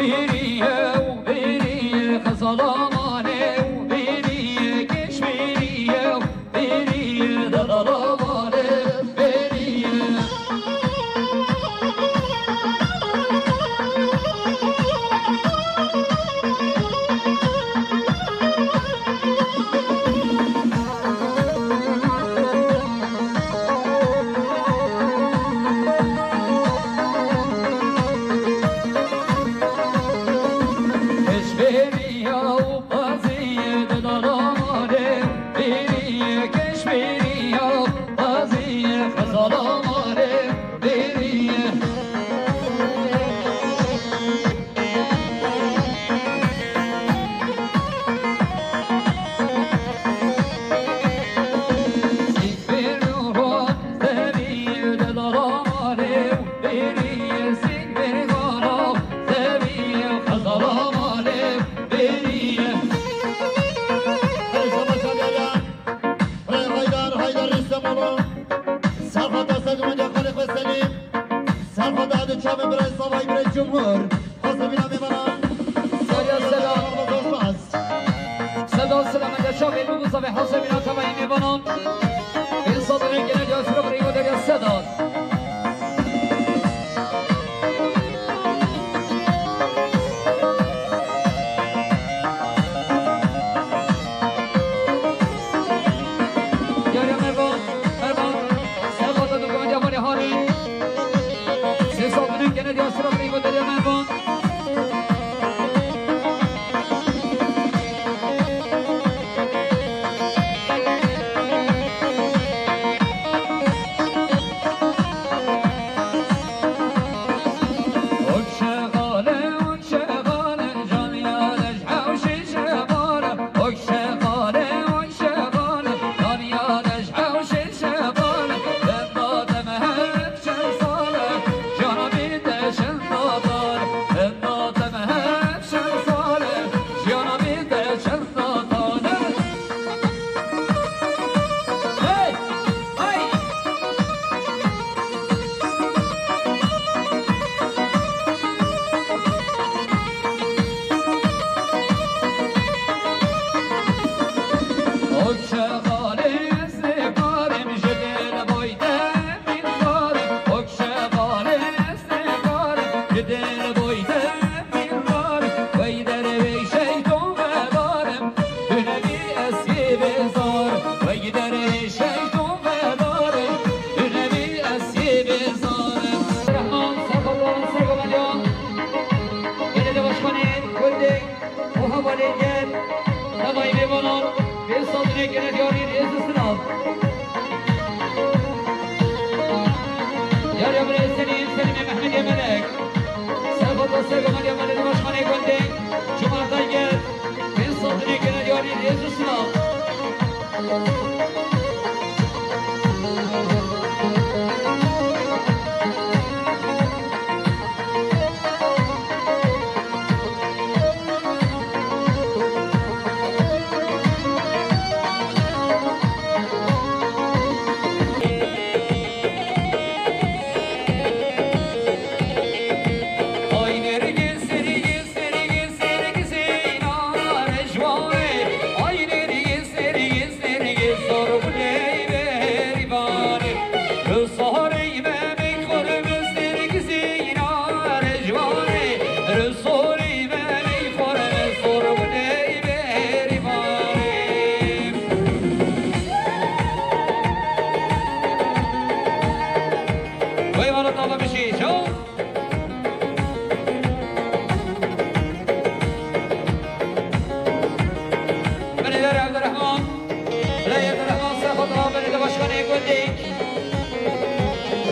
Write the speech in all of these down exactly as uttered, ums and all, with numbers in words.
Bêrî ye û bêrî ye, Xezala malê û bêrî ye, geş bêrî ye û bêrî ye, dedala malê bêrî ye. Keşberiya û qazî di dara malê bêrî, keşberiya û qazî xezala malê bêrî. Haydar, Haydar Rîstem oğlu. Serhat Asek Mende Xalîq ve Selîm. Serhat Adi Çavê Birayê Zavayî Birayê Cumhur. Xwezî bîna mêvanan. Serya Seda. Seda Selamet Yaşa ve Musa ve Hasan bîna tevayî mêvanan. Bin Sadır'ın genel yasına burayı o derya Seda. Yara Mervan, Mervan, Serhat Adi Gönce Mali Hari. Sê sal binên gene diya sira birî got derya Mervan. Wek şexale, wek şexale, can ya lej hewşê şexale. Wek şexale, wek şexale, can ya lej hewşê şexale. Dema deme hep Çend sal e, jiyana min de çend sal e, heta te me hep çend sal e, jiyana min de çend sal e. Hey! Hey! O şexalê ez nikarim ji dil boy te Şexalê ez nikarim, ji dil boy te bîndarim, wey derveyşey to vedarim, tu nebî ez yê bêzar, wey derveyşey to vedarim, tu nebî ez yê bêzarim. Rehman, Serhat Doğan, Sergo Medya, Genel Başkanı, Gulde, Oha Valêger, Tevayî Mêvanan, Bê Sadinê Genediyarî rêz û silav. Yar ya birê Selîm, Selîmê Mehmedê Melek. Serxweta Sergo Medya Belediye Başkanê Gundê, Cuma Dayger, Bê Sadinê Genediyarî rêz û silav. Ay Nergis, Nergis, Nergis, Nergis, ey nare ji wan e. Ay Nergis, Nergis, Nergis, zor guley berîvanê. Li sorê me mey xurmiz Nergis, ey nare ji wan e. Li sorê me mey xurmiz, zor guley berîvanê. Wey wala tava bijî, çaw. Belê der Evdirehman, Belê Evdirehman Serxweta, Belediye Başkanê Gundê.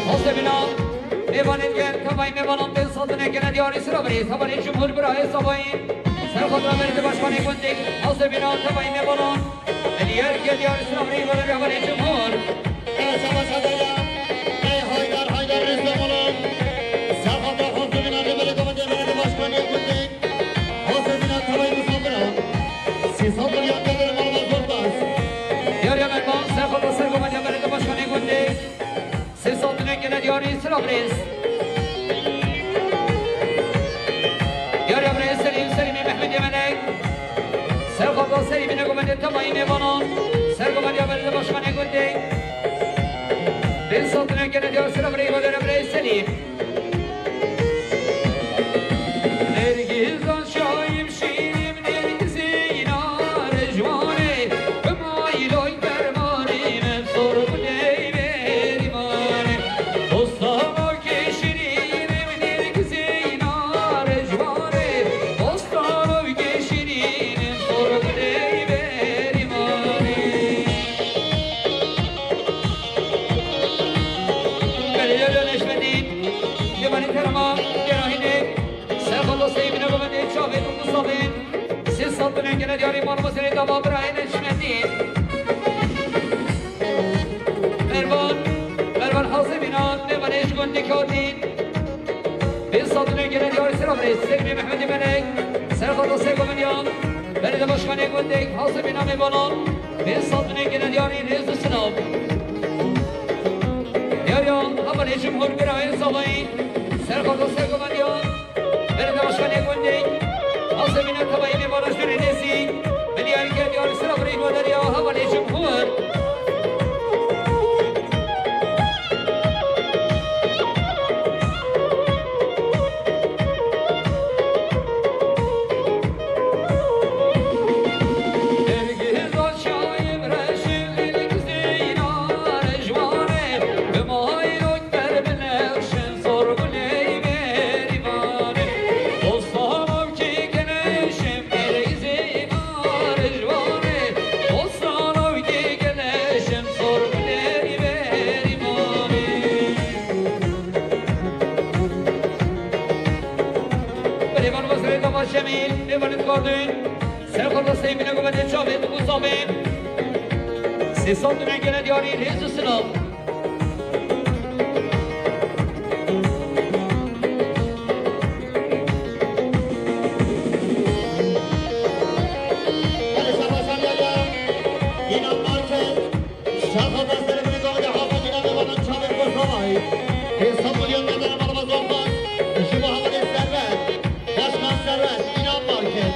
Hostê bînan, mêvanên gel, tevayî mêvanan tên sazine gene diyarî sira birî, tevayî Cumhur birayê Zavayî. Serxweta, Belediye Başkanê Gundê, hostê bînan, tevayî mêvanan. Diğer gel diyarî sira birî, Belediye Cumhur. Savaş Adaya, ey Haydar, Haydar Rêzdemolon. Serxweta, hostê bînan, Belediye Başkanê Gundê. Hozê bîna tevayî misafiran. Sê sal dinya gelê me, zor spas. Diyar ya Mervan, Serxweta Sergo Medya Belediye Başkanê Gundê. Sê sal dinya gelê diyarî silav rêz. Diyar ya Nergizan şayim şînim nergizîna rejwanê, bi mayloy fermanî min sor guley berîmanê. Bostano keşirînim nergizîna rejwanê, bostano keşirînim sor guley berîmanê. Belediye Neşmetîn, Cemalî Kerema, Gerahînê, Serxoto Seyî bine govendê çavê û musavê. Sê sed bine gele diyarî mal meselê dava birayê Neşmetîn. Mervan, Mervan Hazemînan, Mervan Eşgon Dikatîn. Pênc sed bine gele diyarî Sirabirê, Selimê Mehmedî Melek, Serxoto Seyî govendiyan. Belediye Başkanê Gundek, Hazemînan Mêvanan. Pênc sed bine gele diyarî rêz û silav. Diyariya hevalê cumhur birayê zavayî, Serxoto Seyî govendiyan. Belediye Başkanê Gundek, Hazemînan tevayî Mêvanan jûrê nêzî, Belediye Diyarî Sirabirê noderiya hevalê cumhur. Berêvan Wezîrê Dava Şemîl, mêvanê dikardin, Serxoto Seyî bine govendê çavê û musavê. Sê sed bine gele diyarî rêz û silav. Şaxa Bastarı Brigade Hafa Cina Mevanın Çavê Kosovayî. Hesap milyon bedene malaba zorba. Ji bo hevalê Servet. Başkan Servet. Dinamarka.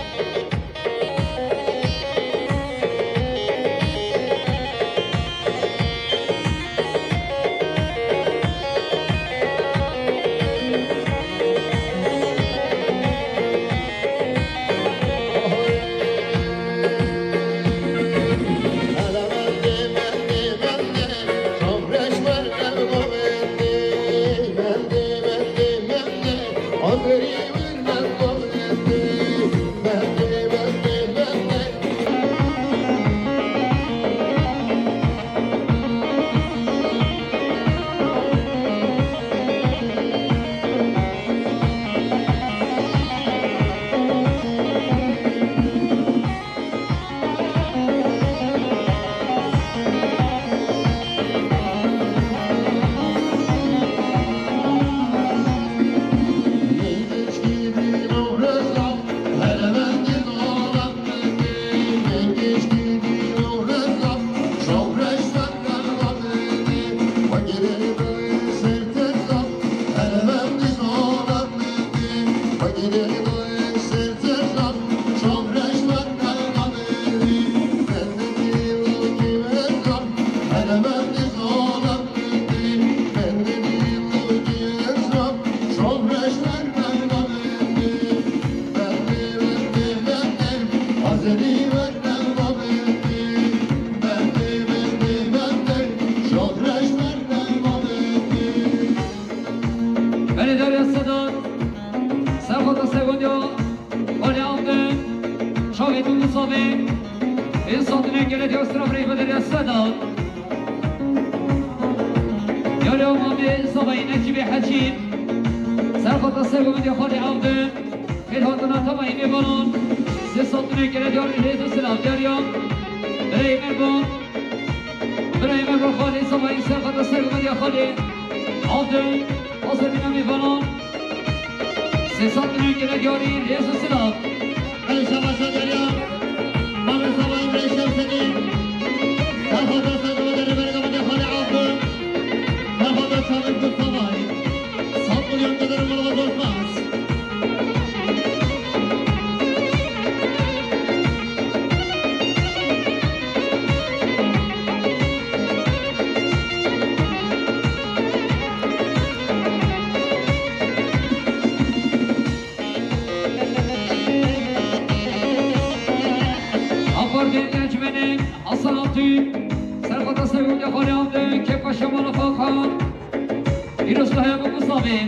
Belê derya Sedat, Serxota Segondiya, Xalê Avdin, Çavê Tunusavê, Ê Satine Gelê Diyar Sirafrê Bederiya Sedat. Yariya Mamê Zavayî Necîbê Hecî, Serxota Segondiya Xalê Avdin, Xêr hatina tevayî mêvanan, sê sed tunên gele diyar rêz û silav diyariya. Birayê me bo, birayê me bo xalê Zavayî Serxota Segondiya Xalê Avdin, hazir bîna mêvanan, sê sed tunên gele diyarî rêz û silav. Ey şabaşa diyariya, Mamê Zavayî Birayê Şemsedîn, Serxota Segondiya Rêberê Xalê Avdin, Serxota Çavê Zavayî. Sed milyon digirim, malbazor spas. Serxweta Sergondiya Xalê Avdin, kêfa şemala Fakan. Îro şahê Abu Musabê.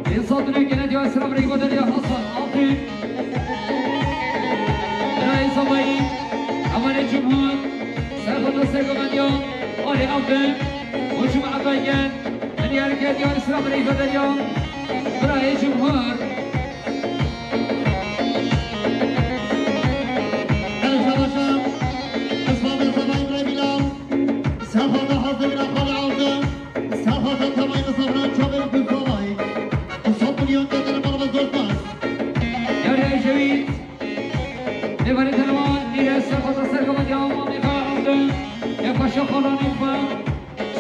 Bin sat û neh gene diya Esra Breyva Derya Hasan Altın. Birayê Sabayî, Emanê Cumhur, Serxweta Sergondiya Xalê Avdin. Hocum Ebaygen, Hediye Erke diya Esra Breyva Derya. Birayê Cumhur. Her şabaşa, Esma Bey Sabayî Brey Bilal. Serxweta Hazir Bilal Xalê Avdin. Serxweta Temayî Misafran Çavê Kursavayî. Sat milyon ketene bana ve zor pas. Yarı Ecevit. Mêvanê tenema, îre serxweta Sergondiya Xalê Avdin. Kêfa şemala Nîlfa.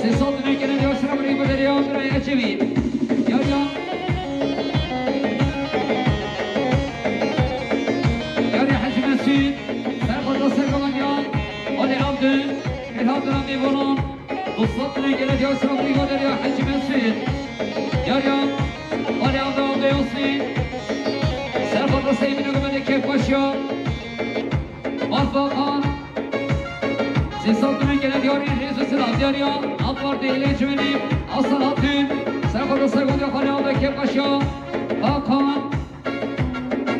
Sê sed û neh gene diya Esra Breyva Derya, Birayê Ecevit. Yarı. Yarı Hecî Mesûd. Serxweta Sergondiya Xalê Avdin. Kêfa şemala Nîlfa. Sê sed û neh gene diya Esra Breyva Derya, Hecî Mesûd. Yarı. Xalê Avdin, Avdin Yasîn. Serxweta Seyîd Binogumedê, kêfa şemala. Marfa Xan. Sê sed û neh gene diyarî rêz û silav diyariya. Apar dêlê cimînî. Hasan Altın. Serxweta Sergondiya Xalê Avdin, kêfa şemala. Hakan.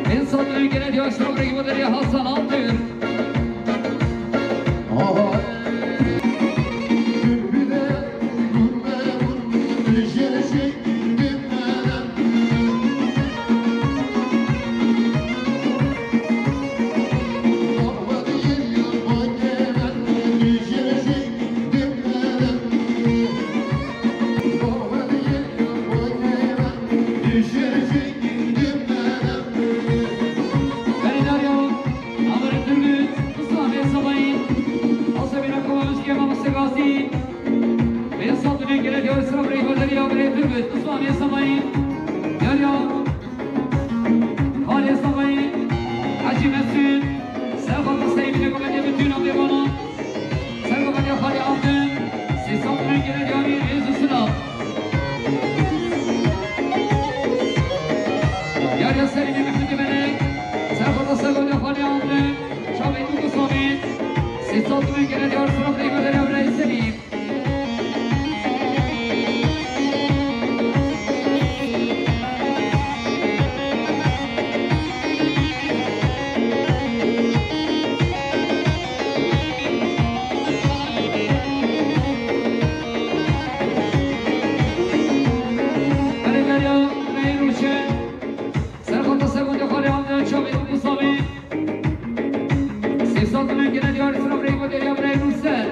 Bin sat û neh gene diya Esra Breyva Derya Hasan Altın. Berê Derya, Amarê Turgut, Islamê Sabayî, Asebîna Kovaviskê Mamoste Gazî, Bin sat û neh gene diya Esra Breyva Derya, Amarê Turgut, Islamê Sabayî, Derya, Xalê Sabayî, Hecî Mesûd, Serxweta Seyîd Binogumedê, bütün amêvana. Serxweta Xalê Avdin, sê sed û neh gene diya wî rêz û silav. Yarı Selîmê Mehmedê Melek, Serxweta Sergondiya Xalê Avdin, Çavê Dûk û Samî, sê sed û neh gene diya Esra Breyva Derya, Birayê Selîm. Serxweta Sergondiya Xalê Avdin, Çavê Dûk û Samî. Sê sed û neh gene diya Esra Breyva Derya, Birayê Nûrsel.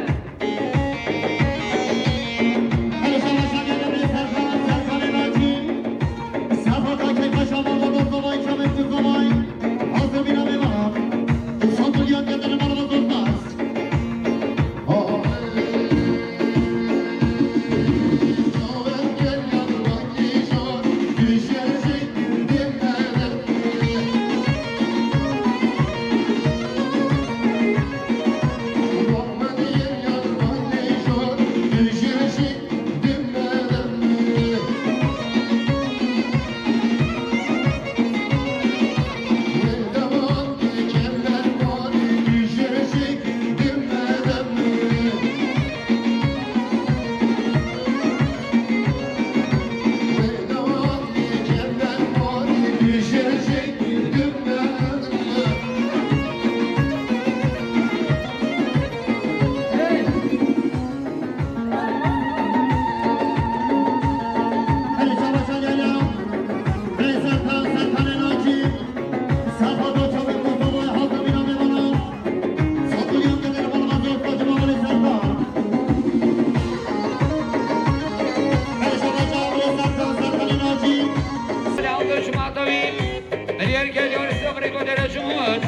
Berî Erke, Diyar Îslam, Rêko Dere Cumhur.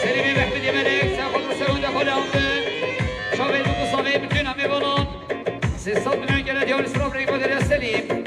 Selîmê Mehmedê Melek, Serxweta Sergondiya Xalê Avdin. Çavê Dûk û Samê, bütün amêvanan. Sê sed milyon gene Diyar Îslam, Rêko Dere Selîm.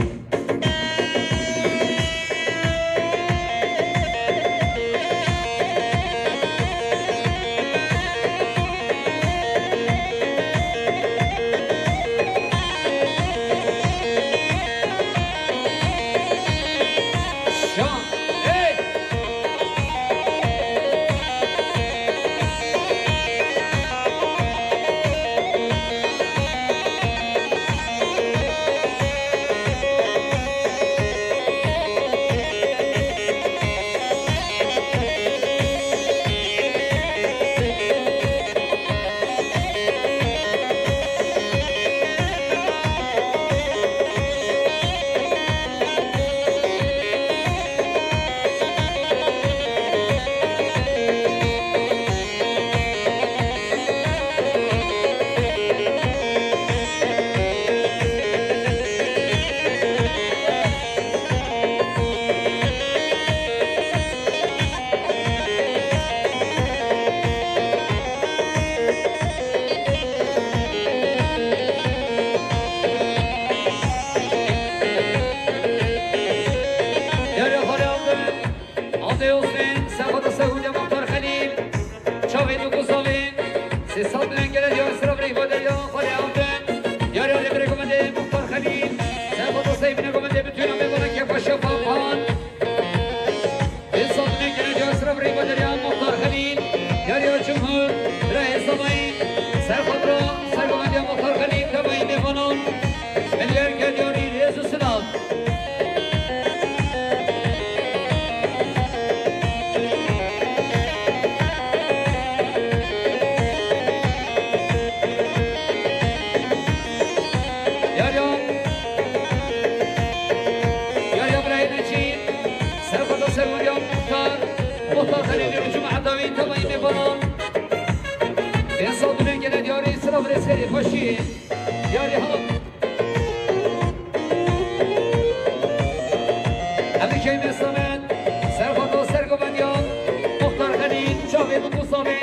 Êsa dilê gele diyarî silav rê serê xweşiyê. Diyarî hat. Ev keyme Samet, serxwata sergovendiyan, Muxtar Xelîl, çavê min Musabê.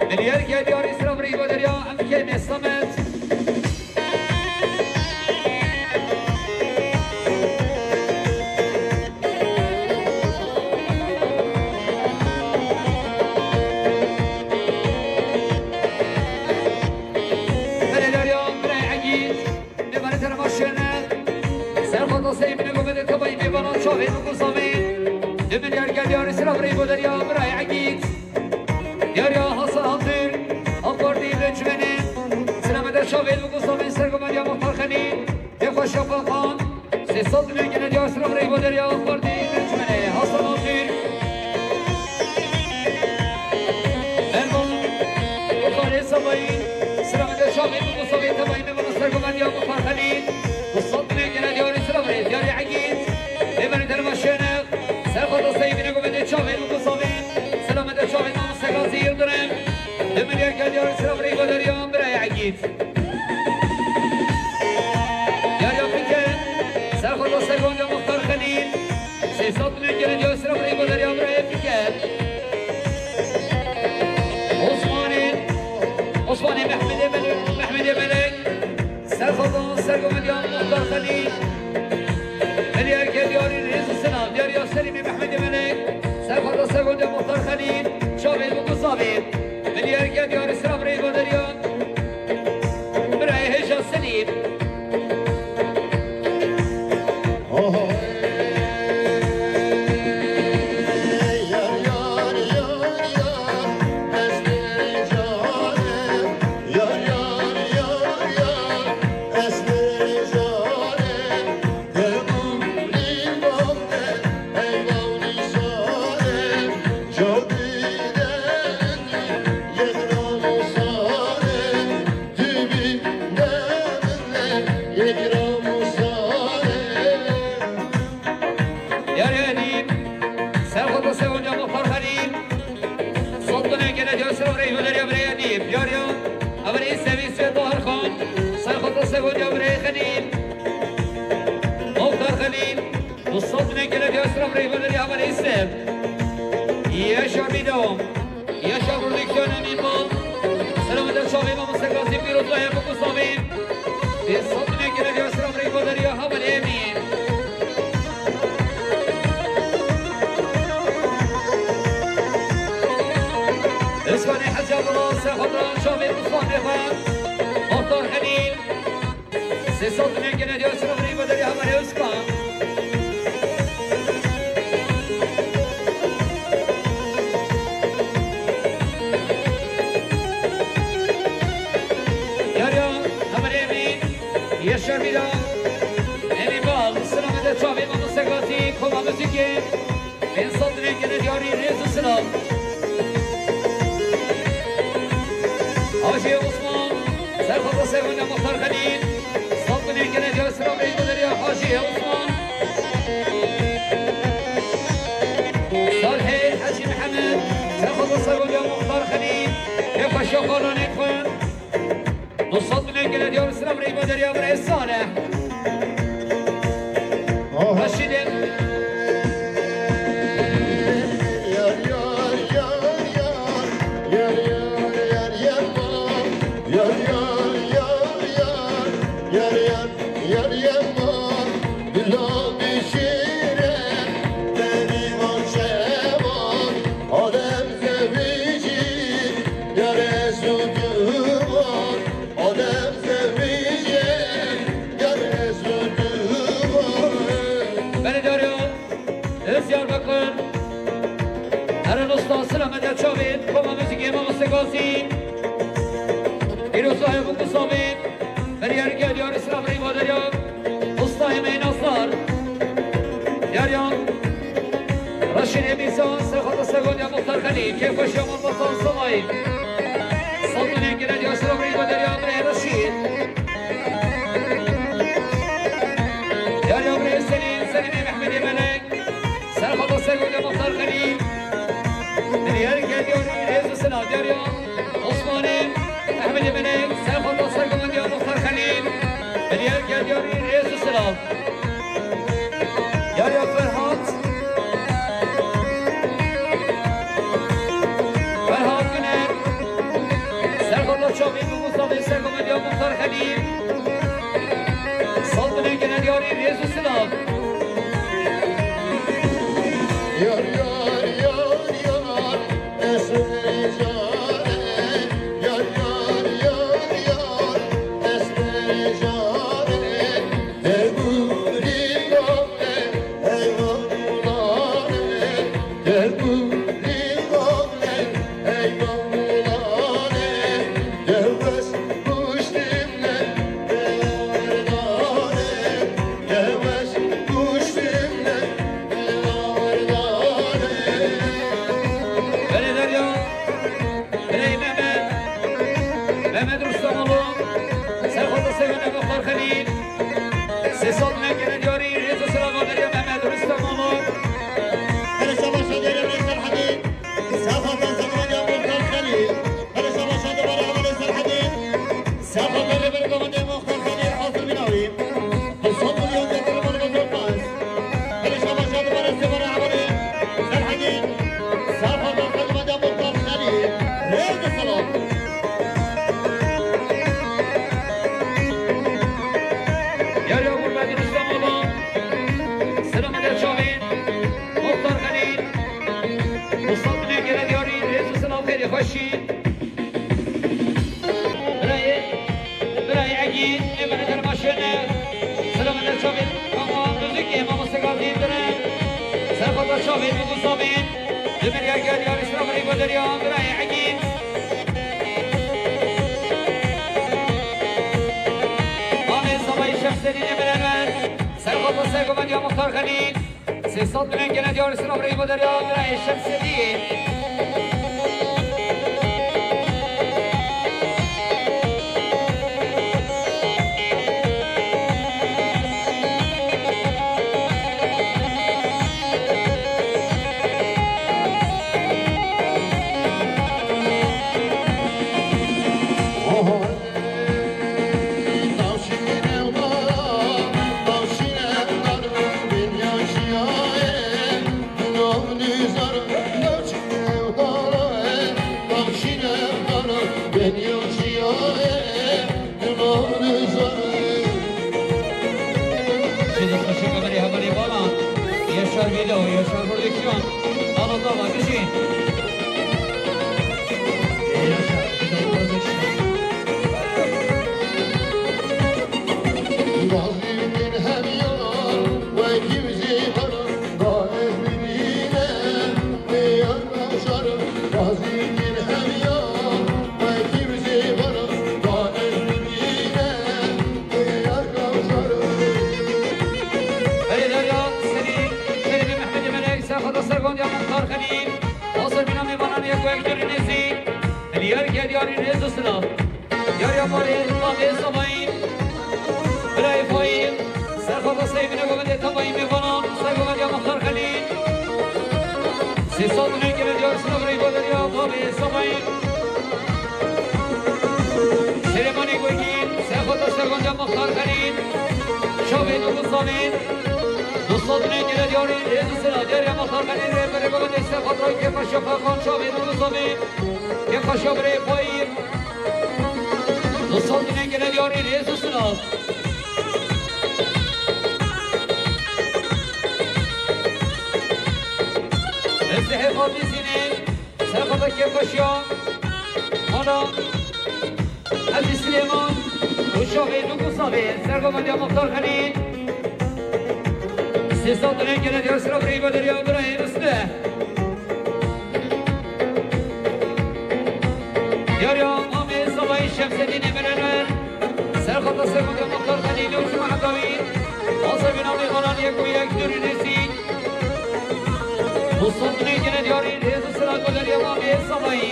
Milyar gel diyarî silav rê îbaderiya, ev keyme Samet. Belê dariya, birayê Egîd, mêvanê te re ma şêne. Serxwata seyî bine gomede tebayî mêvana çavê min Musabê. Du milyar gel diyarî silav rê îbaderiya, birayê Egîd. Diyariya Hasan Hatun, AK Partî Dêçmenê, silamete çavê min Musabê sergovendiya Muxtar Xelîl, Kêfxweşiya Xan, sê sed milyon gele diyar silav rê îbaderiya AK Partî Dêçmenê, Hasan Hatun. Mervan, Muxtarê Sebayî, silamete çavê min Musabê tebayî mêvana sergovendiya Muxtar Xelîl, du sed milyon gele diyarî silav rê, diyarê Egîd, mêvanê te re ma şêne. Serxwata seyî bine gomede çavê min Musabê. Silamete çavê min Musegazî Yildirim. Du milyar gel diyarî silav rê îbaderiya, birayê Egîd. Diyariya Fikret. Serxwata sergovendiya Muxtar Xelîl. Sê sed milyon gele diyarî silav rê îbaderiya, birayê Fikret. Osmanê, Osmanê Mehmedê Melek, Mehmedê Melek. Serxwata sergovendiya Muxtar Xelîl. Milyar gel diyarî rêz û silav, diyariya Selîmê Mehmedê Melek. Serxwata sergovendiya Muxtar Xelîl, çavê min Musabê. Milyar gel diyarî silav rê îbaderiya, birayê hêja Selîm. Diyarê Edîb, serxwata sergovendiya Muxtar Xelîl. Sed milyon gele diyar silav rê îbaderiya, birayê Edîb. Diyariya, hevalê Îsevî Sê Tahir Xan, serxwata sergovendiya, birayê Xelîl. Muxtar Xelîl, du sed milyon gele diyar silav rê îbaderiya, hevalê Îsev. Yaşa Bîdom. Yaşa prodüksiyonê Mîmal. Silamete çavê mamoste Gazî, pîrozbahê min Musabê. Pênc sed milyon gele diyar silav rê îbaderiya, hevalê Emîn. Osmanê Hecî Abdullah, serxwata çavê Osmanê xwe. Muxtar Xelîl. Sê sed milyon gele diyar silav rê îbaderiya, hevalê Osman. Diyariya, hevalê Emîn, Yaşar Bîdom, Emîn Bal, silamete çavê mamoste Gazî, koma muzîkê. Pênc sed milyon gele diyarî rêz û silav. Hacî Osman, serxwata sergovendiya Muxtar Xelîl. Sed milyon gele diyar silav rê îbaderiya, Hacî Osman. Salihê Hecî Mihemed, serxwata sergovendiya Muxtar Xelîl. Kêfxweşiya xalanê xwe. Du sed milyon gele diyar silav rê îbaderiya, birayê Salih. Reşîdê. Belê diyariya, ez Diyarbekir. Eren Usta, silamete çavê koma muzîkê mamoste Gazî. Pîrozbahê min Musabê. Berî herike diyarî silav rê îbaderiya. Usta Emîn Aslar. Diyariya. Reşîd Emîn Sa, serxwata sergovendiya Muxtar Xelîl. Kêfxweşiya malbatan Samayî. Sed milyon gele diyar silav rê îbaderiya, birayê Reşîd. Diyariya, birayê Selîm, Selîmê Mehmedê Melek. Serxwata sergovendiya Muxtar Xelîl. Milyar gel diyarî rêz û silav, diyariya. Osman Mehmet Rustamoglu, Serhat Hüseyin Muxtar Xelîl, sê sed ne gele diyarî, rêz û silav beriya Mehmet Rustamoglu. Hele şaba şadê rê Serhedî, Serhat Hüseyin Muxtar Xelîl, hele şaba şadê bara Serhedî, Serhat Hüseyin Muxtar Xelîl, hazir bînawî. Hesab milyon getirip onu götürmez. Hele şaba şadı bana sevara haberi. Serhedî. Serhedî. Hadi bana bu kalkali. Reyde selam. Yar ya Gurbetin İstanbul'u. Selam eder Çavin. Muhtar Halil. Mustafa Bey gelen yarın. Reyde selam. Hayırlı hoşçakalın. Birayê, birayê Egîn, ê min kerema şêne. Selam eder çavên, ama müzik ê mamoste Gazî dire. Serxota çavên û gusamên. Demir ya gel ya, Îslam rê goderiya, birayê Egîn. Amê Sabayî Şemsedînê beraber. Serxota sergomendiya Muxtar Xelîl. Sê sed milyon gene diyar Îslam rê goderiya, birayê Şemsedînê. Şimdi saçı kamerayı haberi bana. Yaşar Video, Yaşar Prodüksiyon. Anadolu, bir şey. Yaşar Video Prodüksiyon. Gazî min hemiya wekî wizî bana, da ez bibîne ê yar kavşar. Gazî min hemiya wekî wizî bana, da ez bibîne ê yar kavşar. Belê Derya, Selî, Selî Mehmedê Melek, Serxota Sergondiya Muxtar Xelîl, Asir bîna mêvanan yek wek dûrî nêzî, Eliyar Kediyarî rêz û silav. Yar ya parê, Babê Sabayî, birayê Faîl, Serxota Seyfîne govendê Tabayî mêvanan, Sergovendiya Muxtar Xelîl. Sê sed milyon gele diyar Îslam rê goderiya, Babê Sabayî. Serêmanê Gogîn, Serxota Sergondiya Muxtar Xelîl. Çavên û gusamên. Du sed milyon gele diyarî, rêz û silav, diyar ya Muxtar Xelîl rê bere govendê Serxota Kefa Şafaqan, çavên û gusamên. Kefa Şafirê Faîl. Li sal dînên gele diyarî rêz û silav. Ez dihê xwe bîzînê, ser xwe vekê xweşiya. Ana, Hecî Silêman, û şavê nû ku savê, sergovendiya Muxtar Xelîl. Sê sal dînên gele diyar sira birî bederiya birayê Ristî. Yar ya Amê Sabayî Şemsedînê Mirener, Serxota Serxota Muxtar Xelîlê û Cuma Hedawî, Asebî Namê Xananiyê ku yek dûrî nêzî, Mustafa Nê gene diyarî rêz û sila ku derya Amê Sabayî.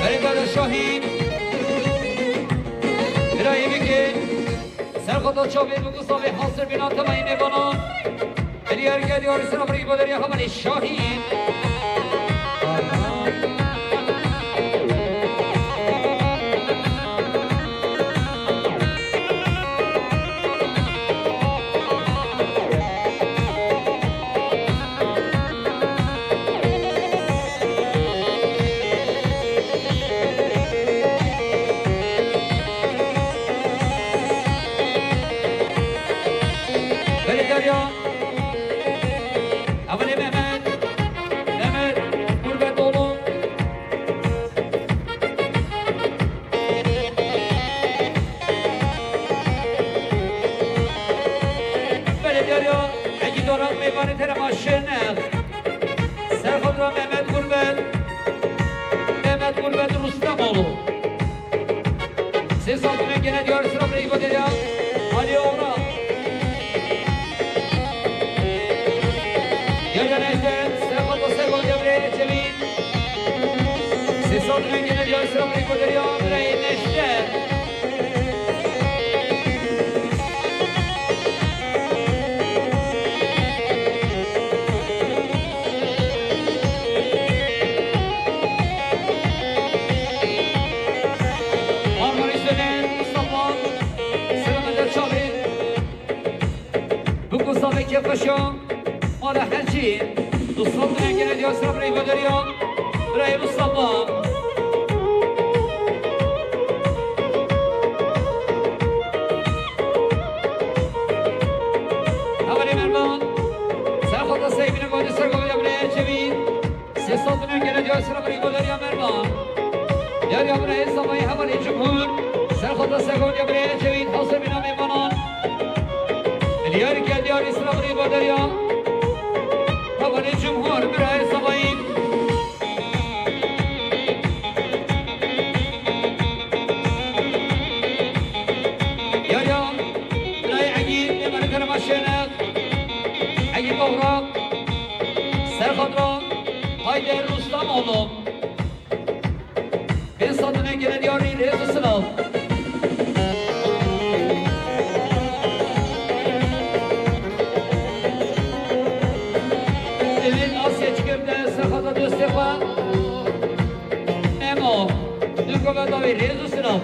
Erê Gare Şahî, birayê bike, serxota çavê bû, savê hasir bîna temayî mêvanan. Elî Ergel yarî sira birî baderiya hevalê Şahî. Sê sed û neh gele diyar sira birî Goderiya birayê Neşter. Marmarî Soner Mustafa, Selamet Erçalî. Bi Mustafa Kefeşa, mala Hecî, Mustafa Engele Diyar sira birayê Goderiya, birayê Mustafa. Hevalê Mervan, ser xata Seybîne Godî ser Goderiya birayê Ecevî. Sê sed û neh gele diyar sira birî Goderiya Mervan. Diyariya birayê Zafayî hevalê Cumhur. Ser xata ser Goderiya birayê Ecevît, hewse bîna mêvanan. Diyarî ke diyarî sira birî Goderiya hevalê Cumhur, birayê Zafayî. Diyariya birayê Egîd, mêvanê kerema Şênex. Egîd Oğra. Ser xatra Hayder Rustam oğlum. Pênc sed û neh gele diyarî rêz û silav. Divên Asya çikim de ser xata dostê xwe. Emo, du kova dawî rêz û silav.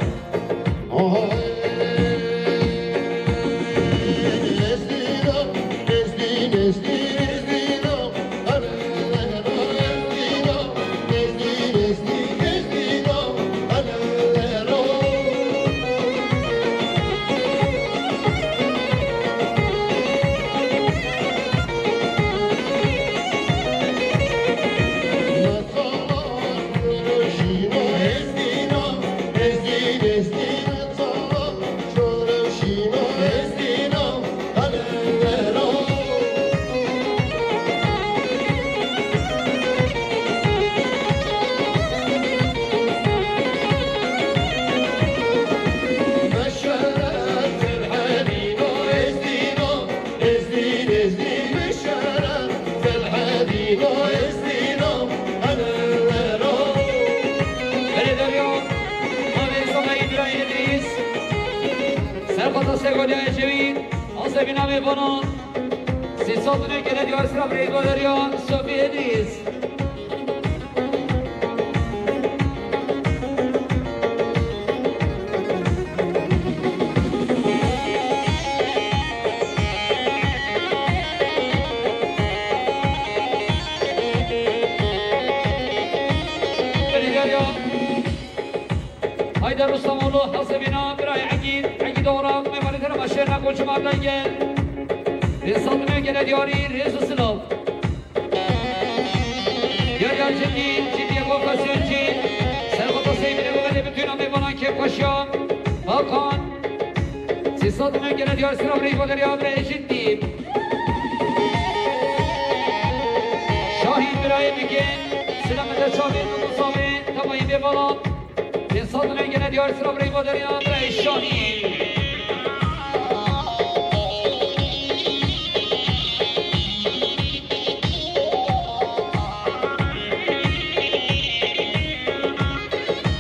Belê derya, mavê Zafayî birayê Îdrîs. Ser xata ser Goderiya Ecevît, hewse bîna mêvanan. Sê sed û neh gele diyar sira birayê Goderiya Sofî Îdrîs. Belê derya. Hayder Rustamoğlu, hewse bîna, birayê Egîd, Egîd Oğra, mêvanê kerema Şênex, Koçim Ardayge. Pênc sed û neh gele diyarî rêz û silav. Diyariya Cindî, Cindî Eko Kasyancî, ser xata Seybîne Goderiya, bi tûna mêvanan kêfxweşiya. Hakan, sê sed û neh gele diyar sira birayê Goderiya, birayê Cindî. Şahîn birayê Bikê, Selamet Erçalî, Mustafa, Temayî Bêvala. Pênc sed û neh gele diyar sira birayê Goderiya, birayê Şahîn.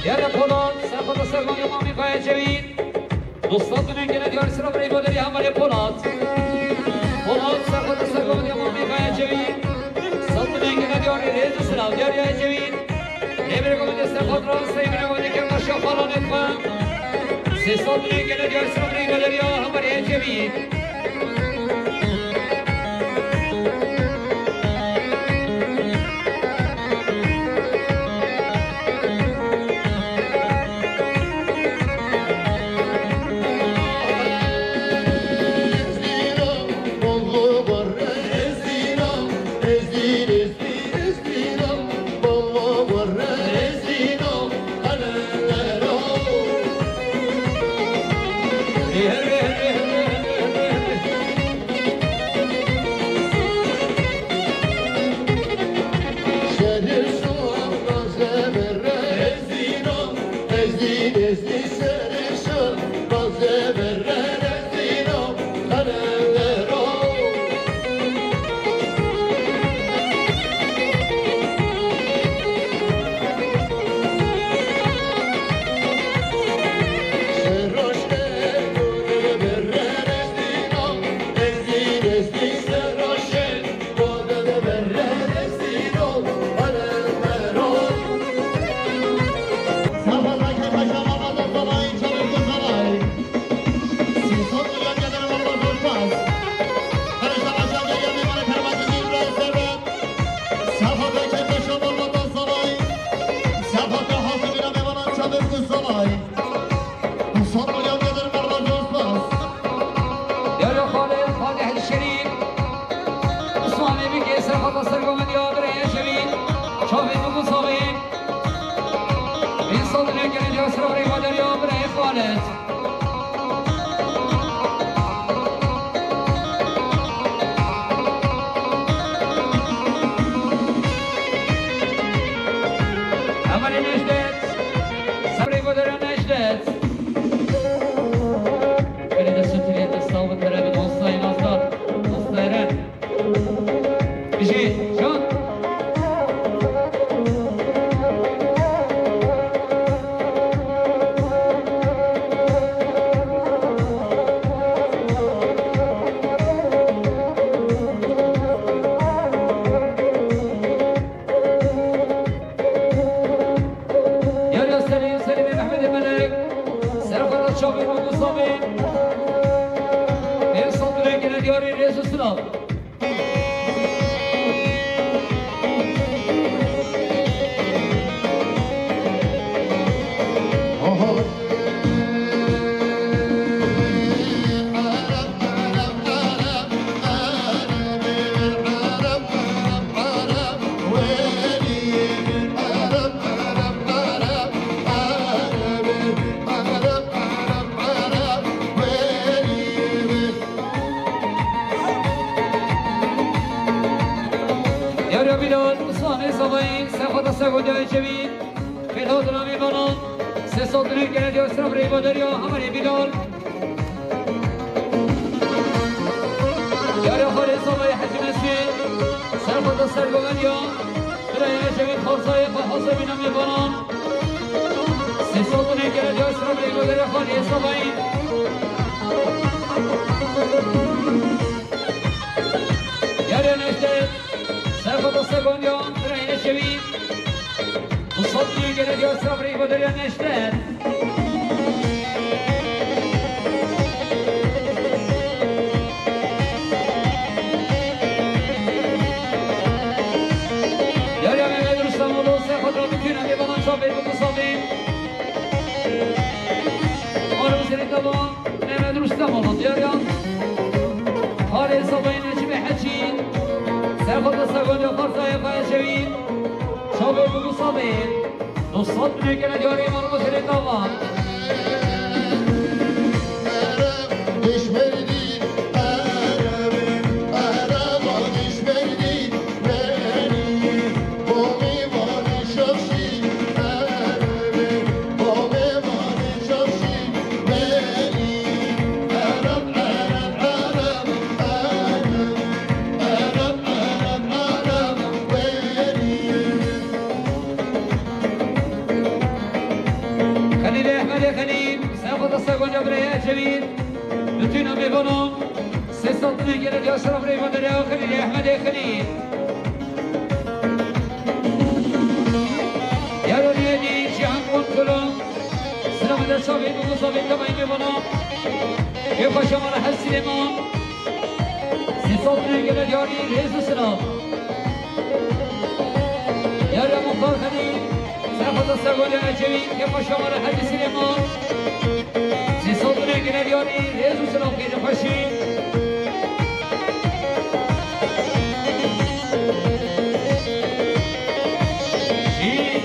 Yerde Polat, ser xata ser Goderiya Mamî Kaya Cevît. Du sed û neh gele diyar sira birayê Goderiya hevalê Polat. Polat, ser xata ser Goderiya Mamî Kaya Cevît. Sed û neh gele diyarî rêz û silav, diyariya Ecevît. Rêbirê Godê ser xatra Seybîne Godê kêfxweşiya xalanê xwe. Sê sed û neh gele diyar sira birayê Goderiya hevalê Ecevît. Necdet. Sabrê Godera Necdet. Belê dest û tiliyê te sax bin, tere bin, ostayê nazdar. Ostayê Eren. Bijî, can. Yariya serê Selimê Mehmedê Melek. Serxweta çavê Mû Gusamê. Pênc sed lirê gele diyarî rêz û silav. Yariya Bilal, Usmanê Savayî, Serxweta Sergondiya Ecevî, Fêda Dinamî Bana, sê sed lirê gele diya sira birê Baderiya, Hemerê Bilal. Yariya Xalê Savayî Hecî Mesî, Serxweta Sergoveniya, Birayê Ecevî Xalsayê xwe Hasebîna Mêvanan. Sê sed lirê gele diya sira birê Baderiya Xalê Savayî. Yariya Necdet, Serxweta Sergondiya, Birayê Ecevî. Du sed lirê gele diya sira birê Baderiya Necdet. Yariya Mehmet Rustamoglu, Serxweta Bitûn, Emê Banan, Çavê Bû Gusamê. Arif Zirî Daba, Mehmet Rustamoglu, Diyariya. Xalê Savayî Necîbê Hecî, Serxweta Sergondiya Xalsayê xwe Ecevî, Çavê Bû Gusamê. Du sed lirê gele diyarî Arif Zirî Daba. Xelîlê Ehmedê Xelîl, Serxweta Sergondiya Birayê Ecevî, Bitûna Mêvanan. Sê sed lirê gele diya sira birê Baderiya, Xelîlê Ehmedê Xelîl. Yaro Riyedî, Cîhan Kontrolo. Silamê de çavê Bû Gusamê, Temayî Mêvanan. Kêfxweşa mala Hec Silêman. Sê sed lirê gele diyarî rêz û silav. Yariya Muxtar Xelîl, Serxweta Sergondiya Ecevî, Kêfxweşa mala Hecî Silêman. Sê sed lirê gele diyarî rêz û silav, kêfxweşî. Şî.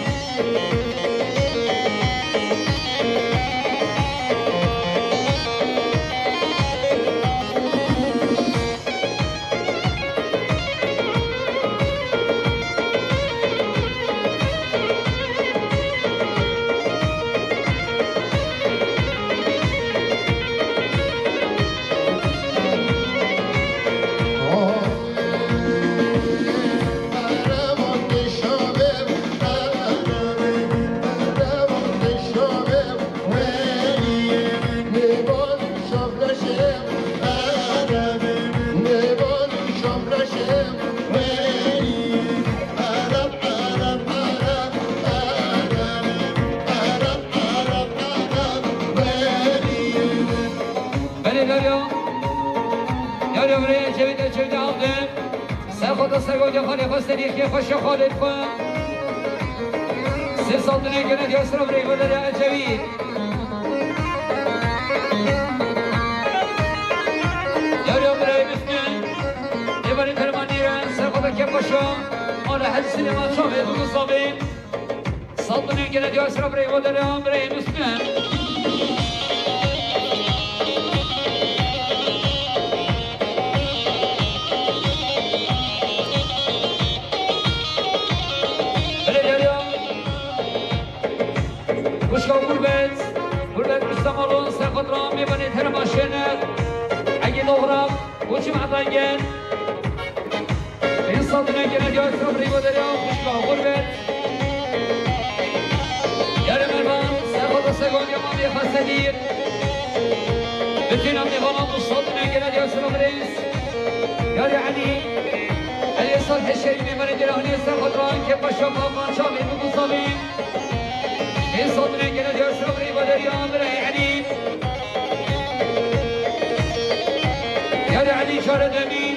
Belê Derya. Derya Birayê Ecevît, Ecevît Avde. Serxweta Sergondiya Xalê xwe, serî kêfxweşa Xalê xwe. Sê sed lirê gele diya sira birê Derya Ecevît. Yariya Birayê Miskin. Êvarê Termanî re, Serxweta Kêfxweşa mala Hecî Silêman, Çavê Bû Gusamê. Sed lirê gele diya sira birê Derya, birê Miskin. Belê Derya. Xwişka Gurbet, Gurbet Rûstem Alo, ser xwe dira mêvanê terema şêne. Egî Loxrab, Koçim Edaygel. Bin Sadine gene diyar sıra Brîgo Derya, Xwişka Gurbet. Yarê Mervan, ser xwe dira Segondiya Mamê Xesedîr. Bütün mêvana Bin Sadine gene diyar sıra Brîz. Yarê Elî, Elî Salih Şerîf mêvanê dira hûnê ser xwe dira, ke paşa papan çavê biguzavî. Hêsan rengine diyar sıra Brîva Derya, birayê Elî. Yarê Elî çare demî.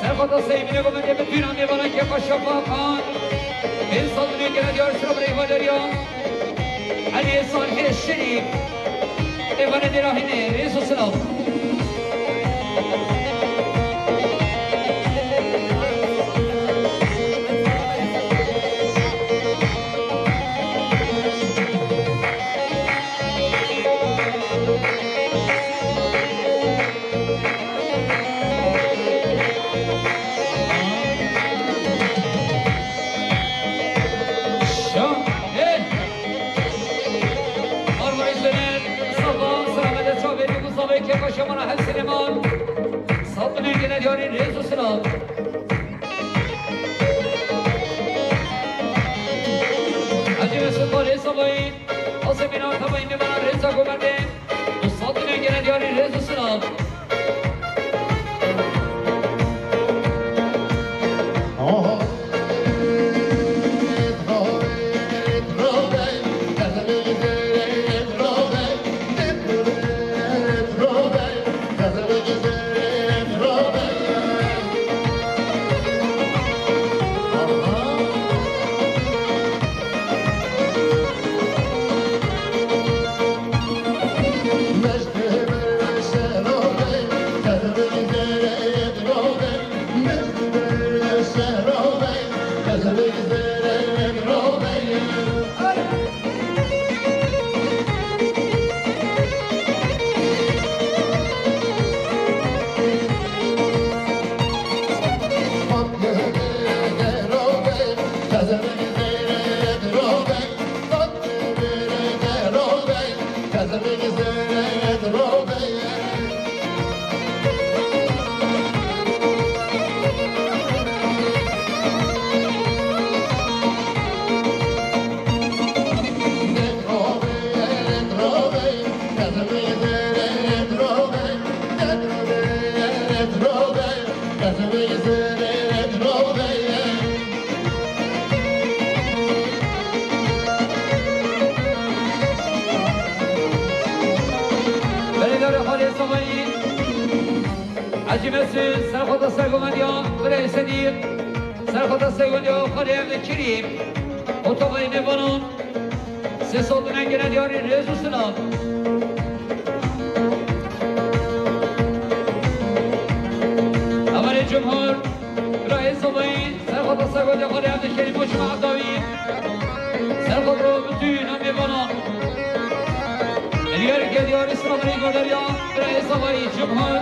Serxota Seybîne gomete bi tûna mêvana ke paşa papan. Hêsan rengine diyar sıra Brîva Derya. Elî Salih Şerîf. Mêvanê dira hînê, rêz û silav. Şahê. Marmarî Soner, Safa, Selamet Çavêrî, Mustafa Kepaşa, Mana Hel Silêman. Saldinê gene diyarî rêz û silav. Hacı Mesut Barê Sabayî, Asê Mîna Tabayî, Mîmana Rêza Gomerdê. Saldinê gene diyarî rêz û silav. Belê dare xalê Samayî. Hacî Mesûd, serxweta sergovendiya birê Sedîq, serxweta sergovendiya xalê Evdekirî, otobay nêvanan, sê sal dine gene diyarî rêz û silav. Emelê Cumhur, Birayê Sabayî, serxweta sergovendiya xalê Evdekirî, Moçma Evdawî, serxweta bütün nêvanan. Diğer geliyor İslam Rigo Derya, Birayê Sabayî, Cumhur.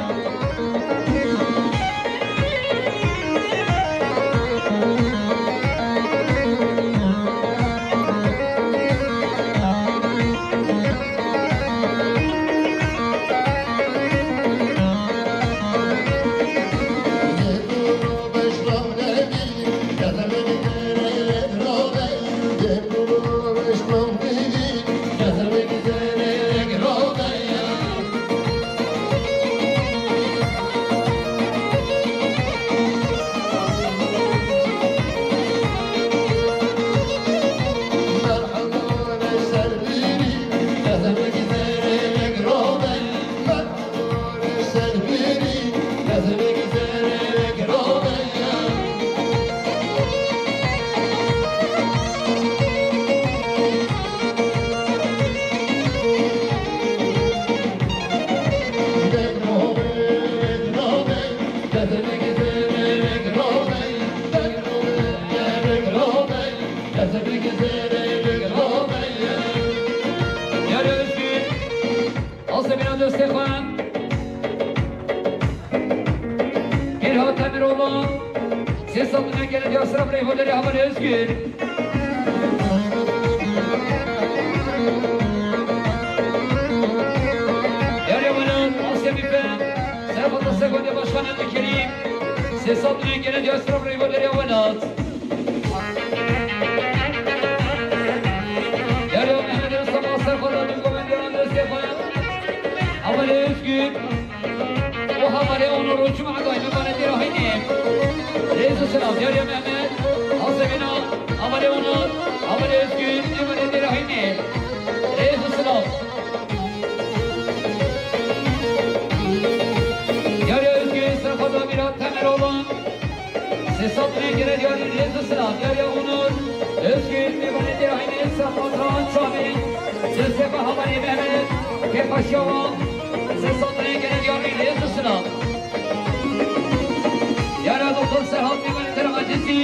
Yar Özgür, Asebîna dostê xwe. Pîrhat Emiroğlu, sê sal dine gele diyar sira birê Hoderê Havan Özgür. Satinê gele diya sira rêva deriya welat. Yariya Mehmet Mustafa Serxoda li Gomendiyan destê xwe. Hevalê Özgür. û hevalê Onur û Cuma dayî min bane dêra Heynê. Rêz û silav. Yariya Mehmet. Hazebîna. Hevalê Onur. Hevalê Özgür. Ê bane dêra Heynê. Rêz û silav. Yariya Özgür, Serxoda Mîrat Temiroğlu. Sê sed lê gere diyarî rêz û silav. Yariya Onur, Özgür, mêvanê dêra Heynê, Serxoda Çavê. Destê xwe hevalê Mehmet, kêfxweşiya wan. Sê sed lê gere diyarî rêz û silav. Yariya Doktor Serhat, mêvanê dêra Acizî.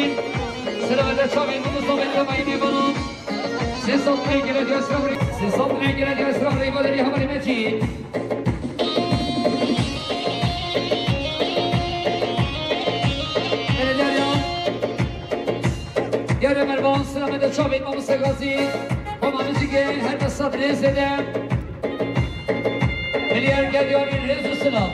Silav de çavê min û zomê de mayî mêvanan. Sê sed lê gere diya sira rê-, sê sed lê gere diya sira rêva derî hevalê Mecîd. Hele derya. Yare Mervan, sira me de çavê Mamoste Gazî. Homa min jî gel, her me sed lê zêde. Milyar gel yarî rêz û silav.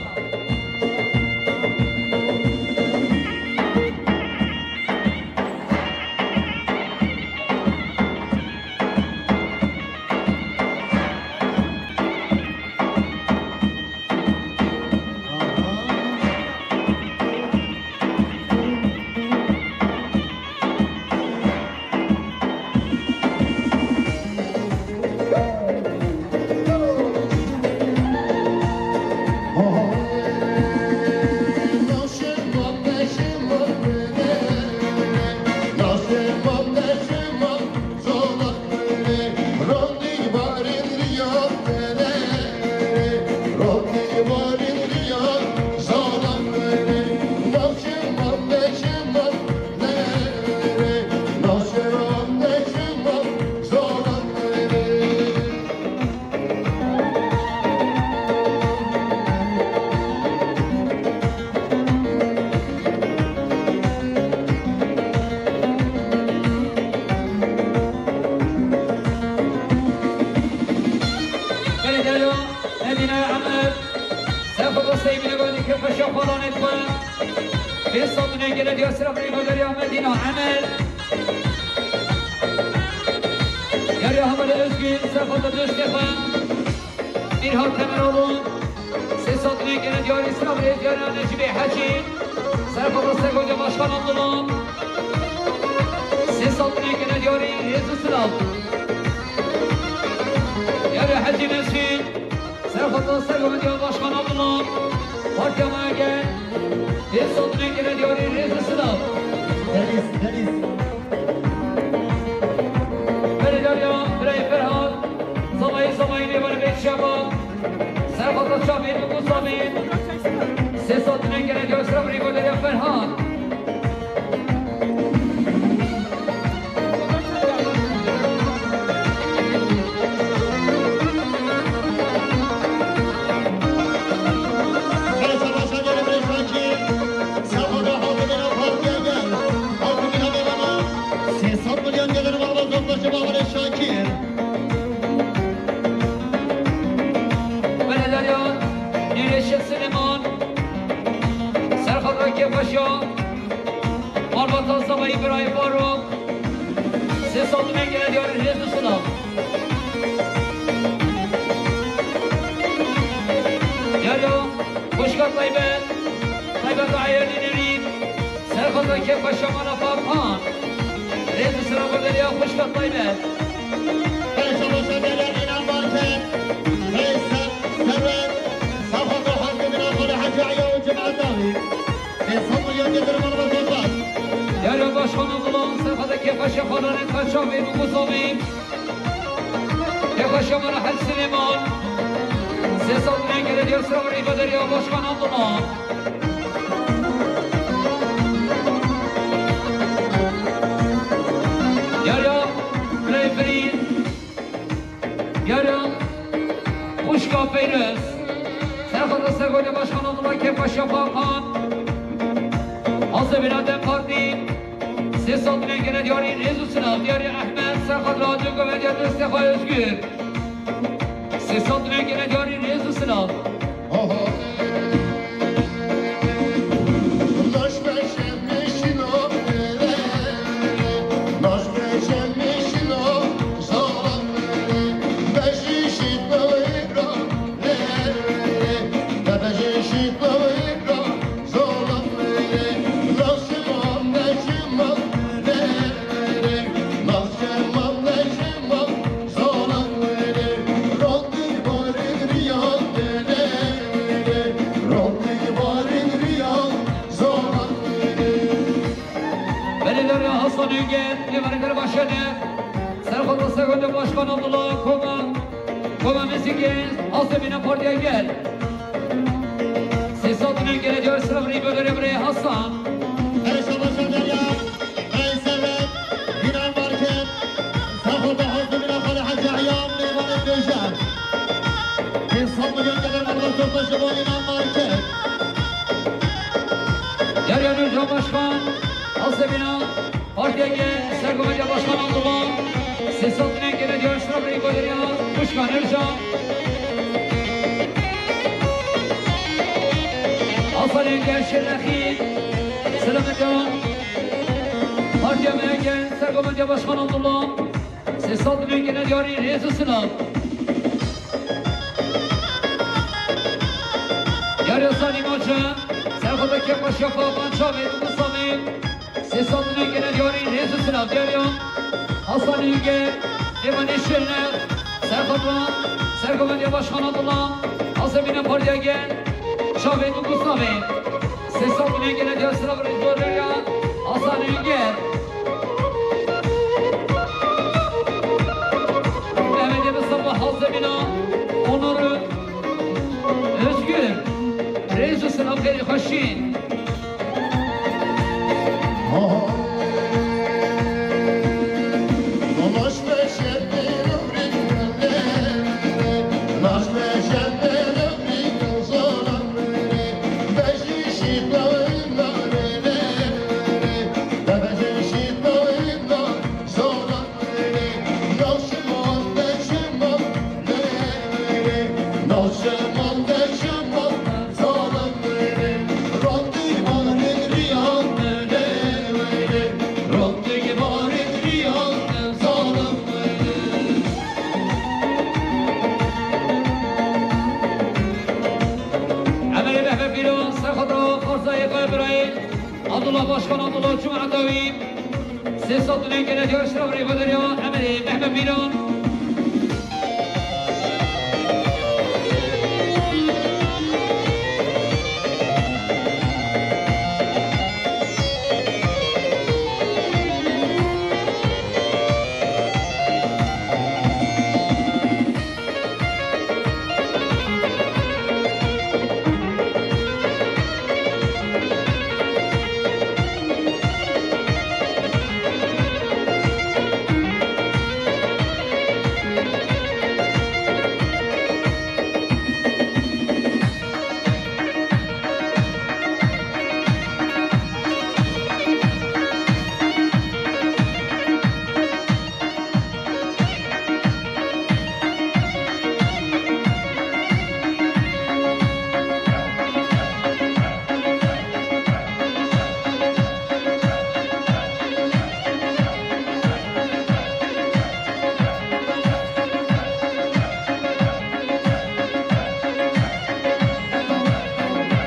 Belediye Medine Amir. Serxoda Seymîne Godî kêfxweşiya xwedanê xwe. Pê sed lê gere diya sira rêva deriya Medîna Emel. Yariya hevalê Özgün, serxoda dostê xwe. Mîrhat Temiroğlu. Sê sed lê gere diyarî sira rê diyarî Necîbê Hecî. Serxoda Sergoca Başkan Abdullah. Sê sed lê gere diyarî rêz û silav. Yariya Hecî Nesî. Serxoda Sergoca Başkan Abdullah. Partiya me gel. Pê sed lê gere diyarî rêz û silav. Deniz, Deniz. Belediya Birayê Ferhat. Zavayî, zavayî lê were bê şema. Serxoda Çavê, Nû Samî. Sê sed lê gere diyarî sira rêva deriya Ferhat. Belediya Nûrê Şêx Silêman. Serxoda kêfxweşiya. Malbata Zavayî Birayê Faruk. Sê sed lê gere diyarî rêz û silav. Yariya xwişka Taybet, Taybet Ayerlî Nerî, serxoda kêfxweşiya mala Fapan. Rêz û silav bo deriya xwişka Taybet. Pêşa başa gele Înan Barker, Veysel Serwer, serxoda Hacî Miran Xalê Hacî Eya û Cemaet Dawî. Yariya Başkan Abdullah, serxoda kêfxweşiya xwedanê xwe çavê Nû Samî. Kêfxweşiya mala Hec Silêman. Sê sed lê gere diya sira rêva deriya Başkan Abdullah. Yariya Birayê Firîd. Yariya xwişka Peyroz. Serxoda Sergoca Başkan Abdullah kêfxweşiya Fakan. Hazebîna DEM Partî. Sê sed lê gere diyarî rêz û silav. Diyarî Ehmed, serxoda Hacî Govediya destê xwe Özgür. Sê sed lê gere diyarî rêz û silav. Oho. Laş beşe Abdullah Koma, Koma Mizîkê, Hasan Bîna Partiya Gel. Sê sed û neh gele diyar silav rî bödere birê Hasan. Erişa başa derya, Reis Servet, Bîna Market, Serxota Hasan Bîna Xalê Hecî Eyan, mêvanê Dêje. Pênc sed milyon gelir malbata xwe ji bo Bîna Market. Derya Nurcan Başkan, Hasan Bîna. Partiya Gel, Sergometya Başkan Abdullah, sê sed nengene diyar şirab rê baderiya, Kuşkan Ercan. Hasan Gel Şirnexî, Selametya. Partiya Gel, Sergometya Başkan Abdullah, sê sed nengene diyarî rêz û silav. Diyarê Hasan Maçe, Serxota Kepaşiya Faban Çavê, Dugusamê. Sê sed û neh gene diyarî rêz û silav diyariya Hasan Ûger, Mêvanê Şirnex, Serxota, Sergovendiya Başkan Abdullah, Hasan Bîna Partiya Gel, Çavê Dugusamê. Sê sed û neh gene diyar silav rêz diyariya Hasan Ûger. Mehmetê Mustafa Hasan Bîna, Onur Özgür. Rêz û silav xêrê xweşî. Emelê Mehmet Bîro, Serxota Xarzayê Xwe Birayê, Abdullah Başkan, Abdullah Cuma Dawî. Sê sed û neh gene diyar şirab rêvaderiya Emelê Mehmet Bîro.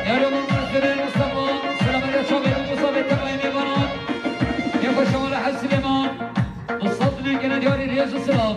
Yarın Mustafa, selamünaleyküm, Mustafa, Tebayê Mêvanan. Yavaş yavaş, Hacı Süleyman. Mustafa, ne gene diyarî rêz û silav.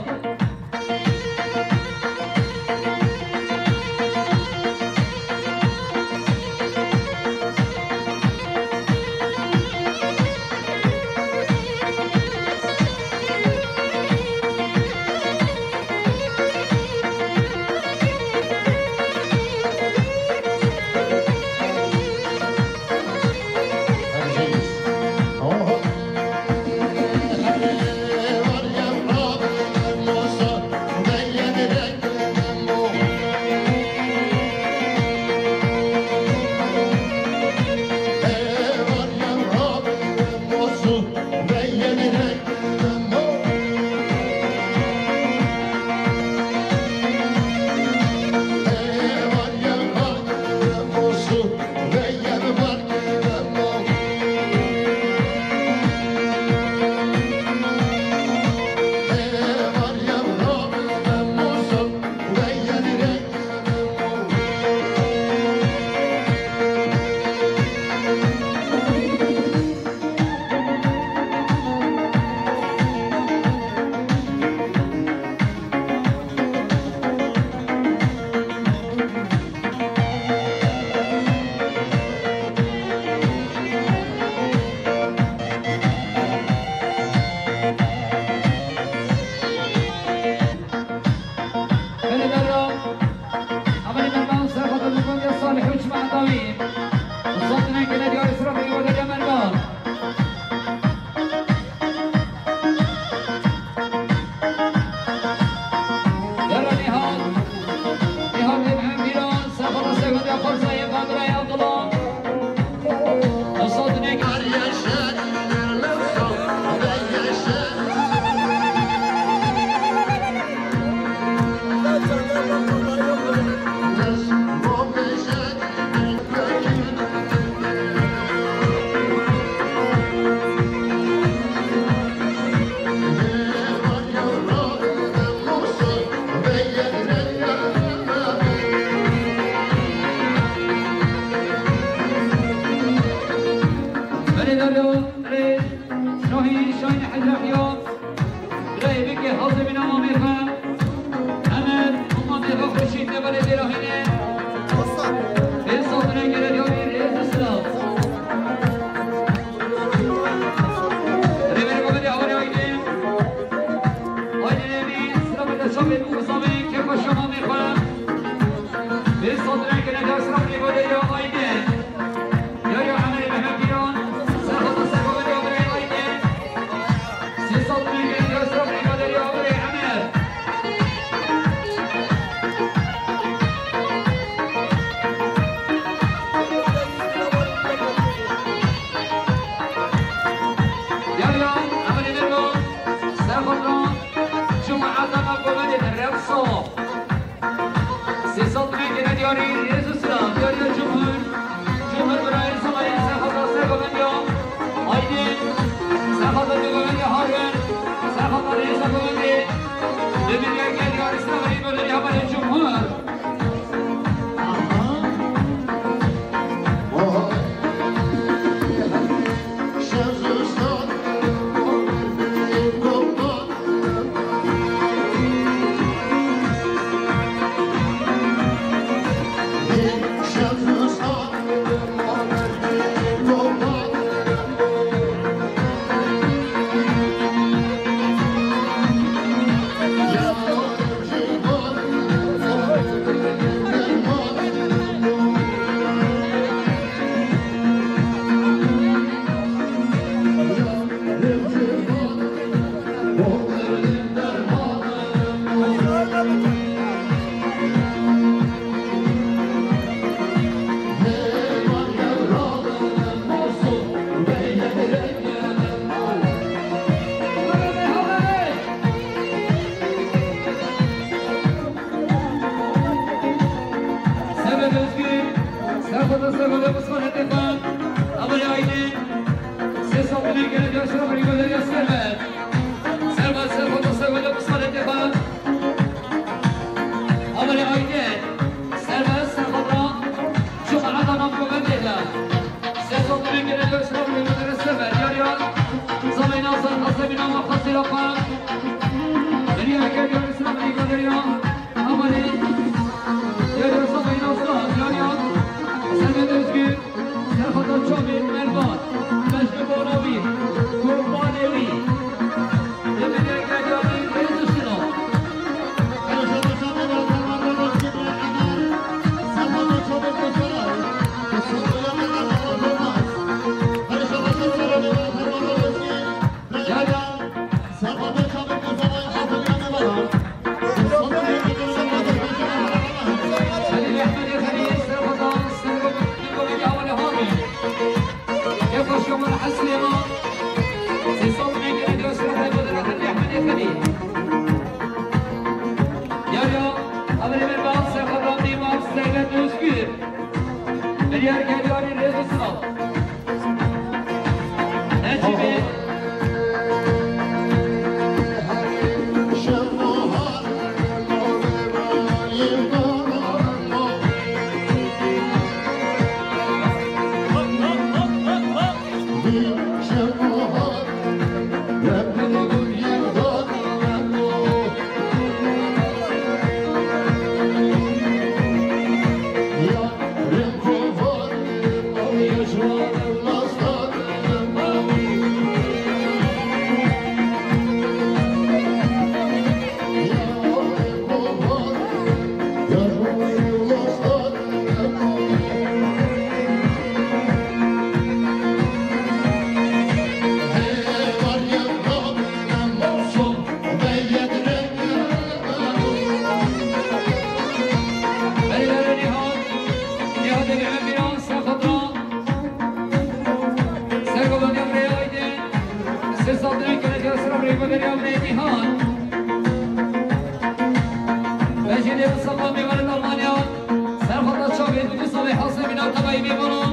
Usamê kêfa şahanê xwe. Vê sed rengine ders rabî bo derya Aydin. Derya Emelê Mehmet Pîran. Serxweta serxwe derya birê Aydin. Sê sed rengine ders rabî bo derya birê Emel. Derya Emelê Mehmet. Serxweta Cuma Adana Govendê de Rexso. Sê sed rengine diyarî rêz û silav, diyariya Cumhur. Cumhur birayê Somalî serxweta ser Govendiya. Aydin, serxweta du Govendiya Harun, serxweta rêza Govendê. Bi miliyeke diyarî silav rî bölü yabanê Cumhur. Servet Özgür, serxweta serxweta Mustafa Tefa, Abel Aydin, sê sed bin gene ders rabî bo derya Servet. Servet, serxweta serxweta Mustafa Tefa. Amelê Aydin, servet, serxweta, Cuma Adana Govendê de. Sê sed bin gene ders rabî bo derya Servet. Diyariya Zameyna Zar, Hasemîna Maqasê Rafa. Beriya Eker diyarî silav rî bo derya. Amelê, diyariya Zameyna Zar, diyariya Servet Özgür. Serxweta çavê Mervan, Mecnû Bonavî, Kurbanê wî. Li vê derê diyarî rêz û silav. Diyariya Xelîl Ehmedê Xelîl, serxweta serxweta Nîkola Yawalê Hamî. Kêfa şahanê Hesrê ma. Sê sed rengine ders rabî bo derya Xelîl Ehmedê Xelîl. Diyariya Amelê Mehmet, serxweta Mîmar Servet Özgür. Beriya Eker diyarî rêz û silav. Necîbê. Sergovan Emre Aydin, sê sed rengine ders rabî bo derya Nêdîhan. Mecîdê Mustafa Mîmarê Almanya, serxweta çavê Mustafa Hasemîna Tebayî Mîmano,